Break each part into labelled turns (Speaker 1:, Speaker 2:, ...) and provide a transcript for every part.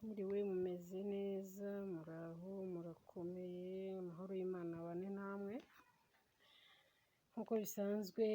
Speaker 1: Mwiriwe, mumeze neza, muraho, murakomeye, amahoro y'Imana abane namwe. Nk'uko bisanzwe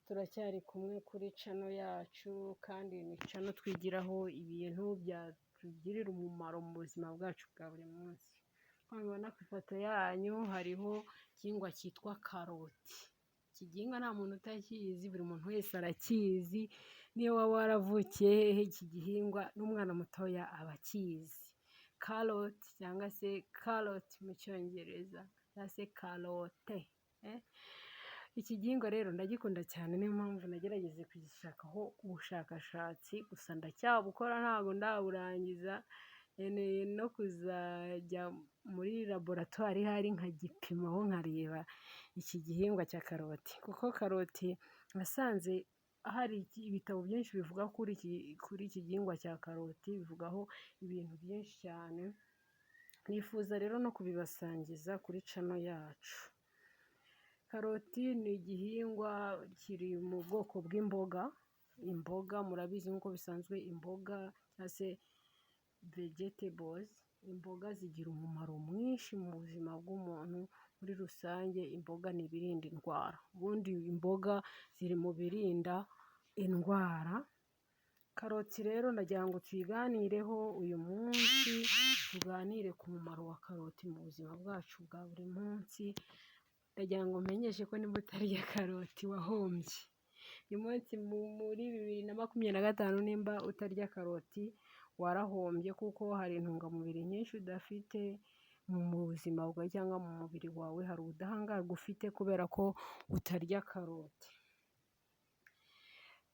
Speaker 1: turacyari kumwe kuri channel yacu, kandi ni channel twigiraho ibintu byatugirira umumaro mu buzima bwacu bwa buri munsi. Nk'uko mubibona ku ifoto yanyu hariho igihingwa cyitwa karoti. Iki gihingwa nta muntu utakizi, buri muntu wese arakizi, niyo waba waravukiye hehe, iki gihingwa n'umwana mutoya aba akizi. Carrot cyangwa se carrot mu Cyongereza cyangwa se karote. Iki gihingwa rero ndagikunda cyane, niyo mpamvu nagerageje kugishakaho ubushakashatsi, gusa ndacyabukora ntabwo ndaburangiza, nkeneye no kuzajya muri laboratwari ihari nkagipimaho, nkareba iki gihingwa cya karoti, kuko karoti nasanze hari ibitabo byinshi bivuga kuri iki gihingwa cya karoti, bivugaho ibintu byinshi cyane, nifuza rero no kubibasangiza kuri channel yacu. Karoti ni igihingwa kiri mu bwoko bw'imboga. Imboga murabizi, nk'uko bisanzwe, imboga cyangwa se vegetables, imboga zigira umumaro mwinshi mu buzima bw'umuntu muri rusange. Imboga ni ibirinda indwara, ubundi imboga ziri mu birinda indwara. Karoti rero ndagira ngo tuyiganireho uyu munsi, tuganire ku mumaro wa karoti mu buzima bwacu bwa buri munsi. Ndagira ngo menyeshe ko niba utarya karoti wahombye. Uyu munsi muri 2025, nimba utarya karoti warahombye, kuko hari intungamubiri nyinshi udafite mu buzima bwawe cyangwa mu mubiri wawe, hari ubudahangarwa ufite kubera ko utarya karoti.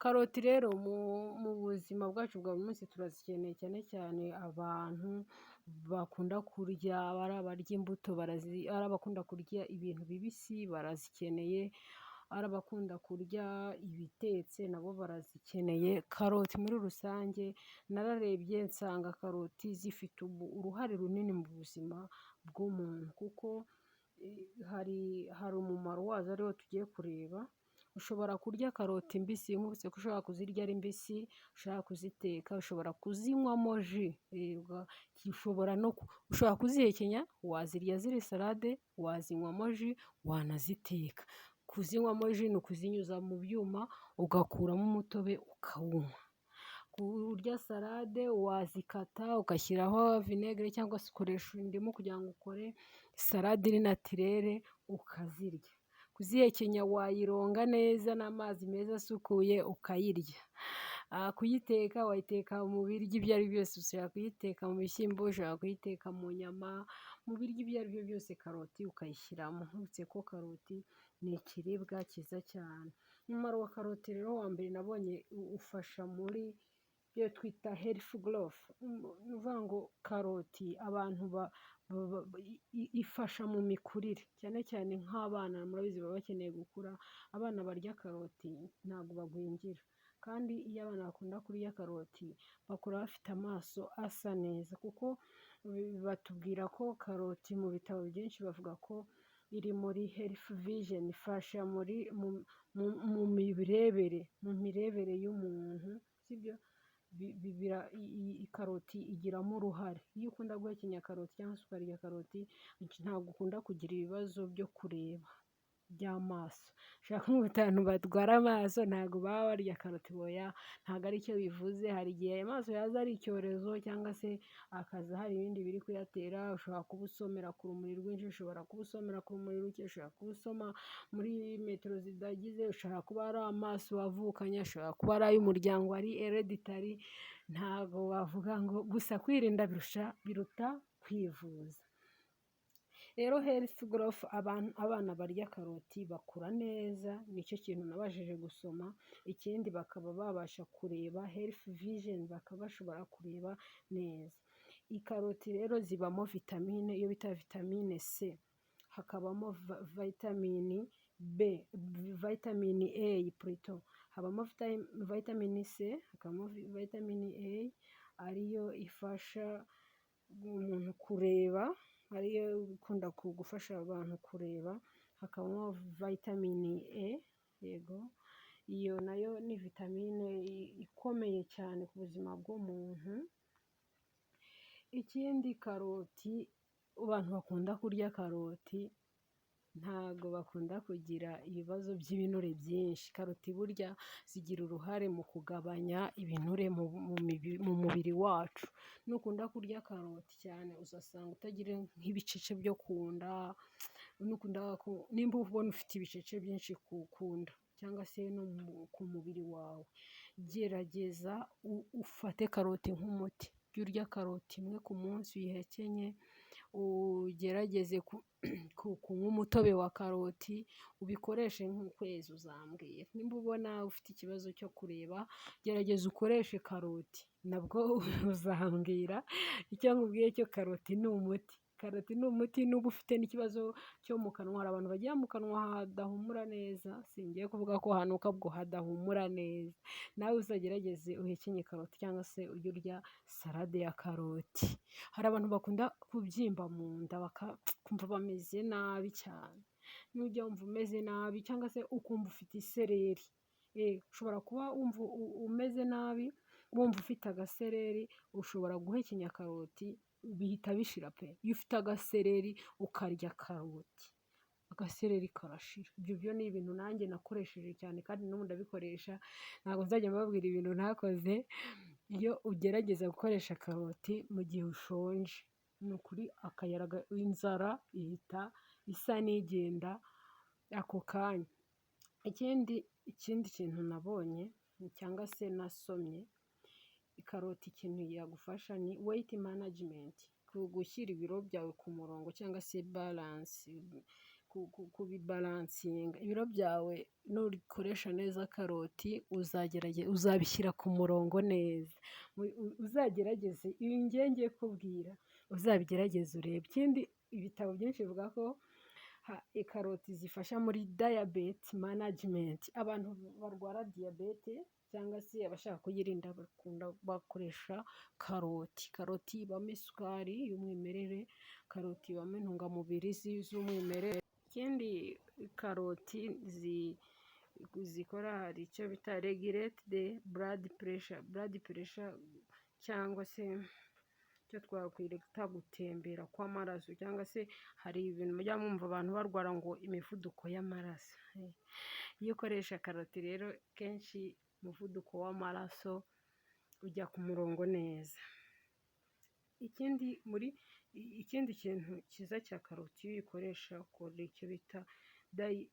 Speaker 1: Karoti rero mu buzima bwacu bwa buri munsi turazikeneye, cyane cyane abantu bakunda kurya, ari abarya imbuto, ari abakunda kurya ibintu bibisi barazikeneye, ari abakunda kurya ibitetse nabo barazikeneye. Karoti muri rusange nararebye nsanga karoti zifite uruhare runini mu buzima bw'umuntu, kuko hari umumaro wazo ariwo tugiye kureba. Ushobora kurya karoti mbisi, nkubutse ko ushobora kuzirya ari mbisi, ushobora kuziteka, ushobora kuzinywamo jus, ushobora kuzihekenya, wazirya ziri salade, wazinywamo jus, wanaziteka. Kuzinywamo jus ni ukuzinyuza mu byuma ugakuramo umutobe ukawunywa. Kurya salade, wazikata ugashyiraho vinaigre cyangwa se ukoresha indimu kugira ngo ukore salade iri naturelle, ukazirya. Kuzihekenya, wayironga neza n'amazi meza asukuye ukayirya. Kuyiteka, wayiteka mu biryo ibyo ari byo byose, ushobora kuyiteka mu bishyimbo, ushobora kuyiteka mu nyama, mu biryo ibyo ari byo byose karoti ukayishyiramo. Nkwibutse ko karoti ni ikiribwa cyiza cyane. Umumaro wa karoti rero wa mbere nabonye, ufasha muri ibyo twita health growth. Ni ukuvuga ngo karoti abantu ifasha mu mikurire, cyane cyane nk'abana, murabizi baba bakeneye gukura. Abana barya karoti ntabwo bagwingira, kandi iyo abana bakunda kurya karoti bakura bafite amaso asa neza, kuko batubwira ko karoti mu bitabo byinshi bavuga ko iri muri health vision, ifasha muri mu mirebere y'umuntu, sibyo? Karoti igiramo uruhare. Iyo ukunda guhekenya karoti cyangwa se ukarya karoti, ntabwo ukunda kugira ibibazo byo kureba by'amaso. Ushobora kumva abantu barwara amaso ntabwo baba barya karoti. Oya, ntabwo aricyo bivuze. Hari igihe amaso yaza ari icyorezo cyangwa se akaza hari ibindi biri kuyatera. Ushobora kuba usomera ku rumuri rwinshi, ushobora kuba usomera ku rumuri ruke, ushobora kuba usoma muri metero zidagize, ushobora kuba ari amaso wavukanye, ashobora kuba ari ay'umuryango, ari hereditary. Ntabwo wavuga ngo gusa kwirinda biruta kwivuza. Rero health growth, abana barya karoti bakura neza, nicyo kintu nabashije gusoma. Ikindi, bakaba babasha kureba, health vision, bakaba bashobora kureba neza. Ikaroti rero zibamo vitamine, iyo bita vitamine C, hakabamo vitamini B, vitamini A plutôt, habamo vitamini C, hakabamo vitamini A ariyo ifasha umuntu kureba, ariyo ikunda gufasha abantu kureba, hakabamo vitamini E. Yego, iyo nayo ni vitamine ikomeye cyane ku buzima bw'umuntu. Ikindi, karoti, abantu bakunda kurya karoti ntago bakunda kugira ibibazo by'ibinure byinshi. Karoti burya zigira uruhare mu kugabanya ibinure mu mubiri wacu. Nukunda kurya karoti cyane, uzasanga utagira nk'ibicece byo ku nda. Nimba ubona ufite ibicece byinshi ku nda cyangwa se no ku mubiri wawe, gerageza ufate karoti nk'umuti. Jya urya karoti imwe ku munsi, uyihekenye, ugerageze kunywa umutobe wa karoti, ubikoreshe nk'ukwezi, uzambwira. Nimba ubona ufite ikibazo cyo kureba, gerageza ukoreshe karoti, nabwo uzambwira. Icyo nkubwiye cyo, karoti ni umuti, karoti ni umuti. Nuba ufite n'ikibazo cyo mu kanwa, hari abantu bagira mu kanwa hadahumura neza, singiye kuvuga ko hanuka, ubwo hadahumura neza, nawe uzagerageze uhekenye karoti cyangwa se ujye urya salade ya karoti. Hari abantu bakunda kubyimba mu nda, bakumva bameze nabi cyane. Nujya wumva umeze nabi cyangwa se ukumva ufite isereri, ushobora kuba wumva umeze nabi, wumva ufite agasereri, ushobora guhekenya karoti, bihita bishira pe. Iyo ufite agasereri ukarya karoti, agasereri karashira. Ibyo byo ni ibintu nanjye nakoresheje cyane kandi n'ubu ndabikoresha, ntabwo nzajya mbabwira ibintu ntakoze. Iyo ugerageza gukoresha karoti mu gihe ushonje, ni ukuri akayaga, inzara ihita isa n'igenda ako kanya. Ikindi kintu nabonye cyangwa se nasomye, karoti ikintu yagufasha ni weight management, gushyira ibiro byawe ku murongo cyangwa se balance, kubibalansinga ibiro byawe. Nukoresha neza karoti, uzabishyira ku murongo neza. Uzagerageze ibi ngiye kukubwira, uzabigerageze urebe. Ikindi, ibitabo byinshi bivuga ko karoti zifasha muri diabetes management. Abantu barwara diyabete cyangwa se abashaka kuyirinda bakunda bakoresha karoti. Karoti ibamo isukari y'umwimerere, karoti ibamo intungamubiri z'umwimerere. Ikindi karoti zikora, hari icyo bita regulate the blood pressure. Blood pressure cyangwa se icyo twakwita gutembera kw'amaraso, cyangwa se hari ibintu mujya mwumva abantu barwara ngo imivuduko y'amaraso. Iyo ukoresha karoti rero, kenshi umuvuduko w'amaraso ujya ku murongo neza. Ikindi kintu cyiza cya karoti, iyo uyikoresha ukora icyo bita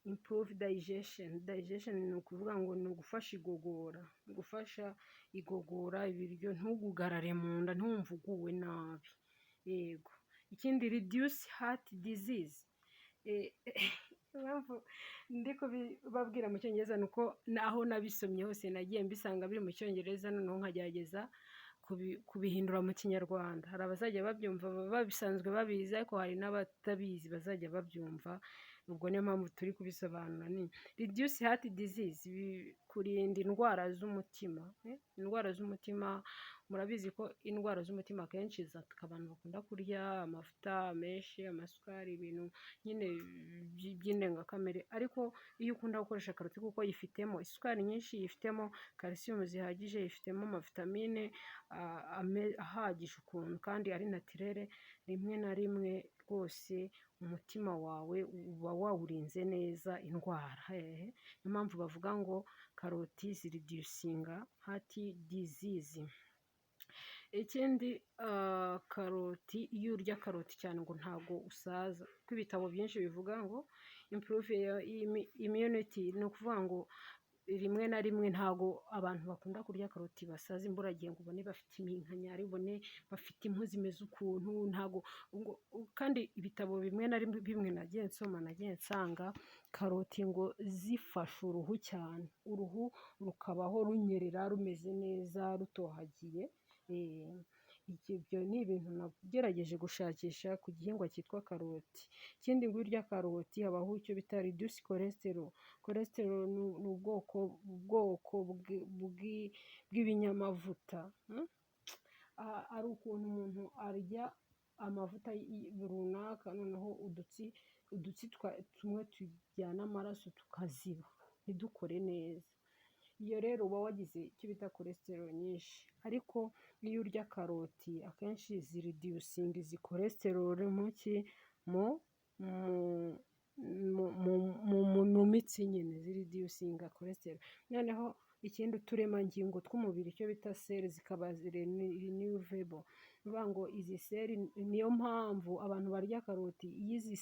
Speaker 1: improve digestion. Digestion ni ukuvuga ngo ni ugufasha igogora, gufasha igogora ibiryo, ntugugarare mu nda, ntiwumve uguwe nabi. Yego. Ikindi, reduce heart disease. Impamvu ndi kubibabwira mu Cyongereza ni uko aho nabisomye hose nagiye mbisanga biri mu Cyongereza, noneho nkagerageza kubihindura mu Kinyarwanda. Hari abazajya babyumva babisanzwe babizi, ariko hari n'abatabizi bazajya babyumva, ubwo niyo mpamvu turi kubisobanura. Ni reduce heart disease, kurinda indwara z'umutima. Indwara z'umutima, murabizi ko indwara z'umutima akenshi zataka abantu bakunda kurya amavuta menshi, amasukari, ibintu nyine by'indengakamere. Ariko iyo ukunda gukoresha karoti, kuko yifitemo isukari nyinshi, yifitemo calcium zihagije, yifitemo amavitamine ahagije ukuntu kandi ari naturel, rimwe na rimwe rwose umutima wawe uba wawurinze neza indwara. Niyo mpamvu bavuga ngo karoti zireducinga heart disease. Ikindi, karoti, iyo urya karoti cyane ngo ntabwo usaza, kuko ibitabo byinshi bivuga ngo improve immunity. Ni ukuvuga ngo rimwe na rimwe ntabwo abantu bakunda kurya karoti basaza imburagihe, ngo ubone bafite iminkanyari, ubone bafite impu zimeze ukuntu, ntabwo. Kandi ibitabo bimwe na bimwe nagiye nsoma, nagiye nsanga karoti ngo zifasha uruhu cyane, uruhu rukabaho runyerera, rumeze neza, rutohagiye. Ibyo ni ibintu nagerageje gushakisha ku gihingwa cyitwa karoti. Ikindi, ngo iyo urya karoti habaho icyo bita reduce cholesterol. Cholesterol ni ubwoko bw'ibinyamavuta. Hari ukuntu umuntu arya amavuta runaka, noneho udutsi tumwe tujyana amaraso tukaziba, ntidukore neza. Iyo rero uba wagize icyo bita cholesterol nyinshi, ariko iyo urya karoti akenshi zireducinga izi cholesterol mu ki? Mu mitsi nyine, zireducinga cholesterol. Noneho ikindi, uturemangingo tw'umubiri, icyo bita cell, zikaba renewable. Ni ukuvuga ngo izi cell, niyo mpamvu abantu barya karoti, iyo izi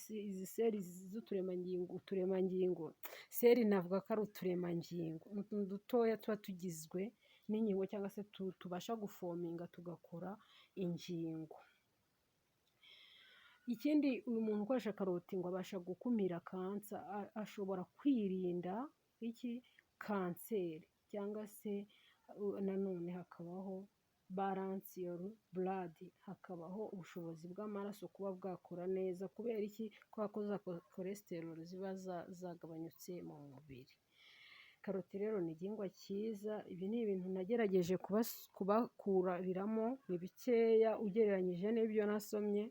Speaker 1: cell z'uturemangingo, uturemangingo, cell navuga ko ari uturemangingo, ni utuntu dutoya tuba tugizwe n'ingingo cyangwa se tubasha guforminga tugakora ingingo. Ikindi, uyu muntu ukoresha karoti ngo abasha gukumira cancer, ashobora kwirinda iki? Kanseri. Cyangwa se nanone hakabaho balance your blood, hakabaho ubushobozi bw'amaraso kuba bwakora neza. Kubera iki? Kubera ko za cholesterol ziba zagabanyutse mu mubiri. Karoti rero ni igihingwa cyiza. Ibi ni ibintu nagerageje kubakuriramo, ni bikeya ugereranyije n'ibyo nasomye.